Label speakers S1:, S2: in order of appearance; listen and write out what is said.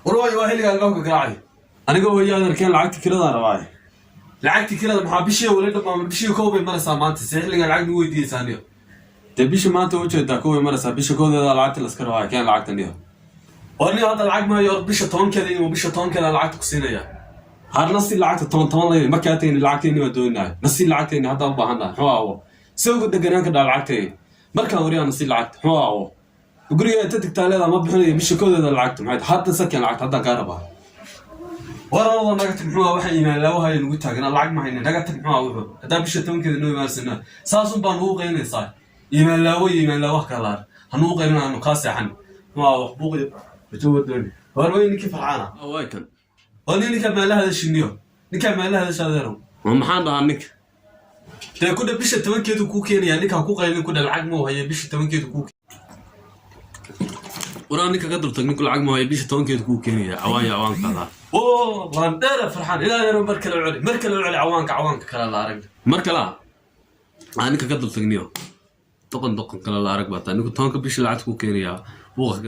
S1: Warwaayo, waa xilliga albaabka garaacay. Aniga weeye adeerkeen, lacagta kirada rabaaye. Lacagta kirada maxaa? Bishii weli dhammaan, bishii 1 bay maraysaa maanta. See xilligan lacag nagu weydiinaysaa niyo? Dee bishii maanta ujeedaa 1 bay maraysaa, bisha koodeeda lacagta laska rabaaye. Keen lacagta niyo. War niyo, hadda lacag maayo. Or bisha 10-keeda inuu bisha 10-keeda lacagta ku siinaya. Har nasi lacagta toban toban lay markaa tagni, lacagteeni waa dooninayo. Nasi lacagteeni hadda u baahannahay. Muxuu awo se ugu deganaan ka dhaa lacagteeni markaan wariyaa? Nasi lacagta, muxuu awo guriga inta tagtaa leedaa ma bixinayo bisha koodeeda lacagta? Maxay hadda sakeen lacagta haddaan kaa rabaa? War arada naga tag. Muxuu waxaan iimaan laawahayo nugu taaganaa? Lacag ma hayna, naga tag. Muxuu wuxuu haddaa bisha 10-keeda noo imaansanaa? Saasun baa nugu qaynaysaa. Iimaan laawo iyo iimaan laawaha kala laar hanugu qaylin, aanu kaa seexan. Muxuu wax buuqiyo wajo wadooni? War wey, ninkii Farxaana.
S2: Waay kan.
S1: Oo nin ninkaa maala hadashiniyo, ninkaa maala hadasha adeerow.
S2: Ma maxaan dhahaa ninka?
S1: Dee kudha bisha 10-keedu kuu keenaya, ninkaa ku qaylin. Kudha lacag mau haya, bisha 10-keedu kuu
S2: Waraa, ninka ka dultag. Ninku lacag ma haya, bisha 10-keedu kuu keenaya. Cawaan ya cawaankaada.
S1: Oo waan dheera Farxaan, ilaa yaro. Mar kale u celi, mar kale u celi. Cawaanka, cawaanka kale la arag.
S2: Mar kalaa aa ninka ka dultagniyo. Doqon, doqon kale la arag baa taa. Ninku 10-ka bisha lacagta kuu keenaya, buuqa.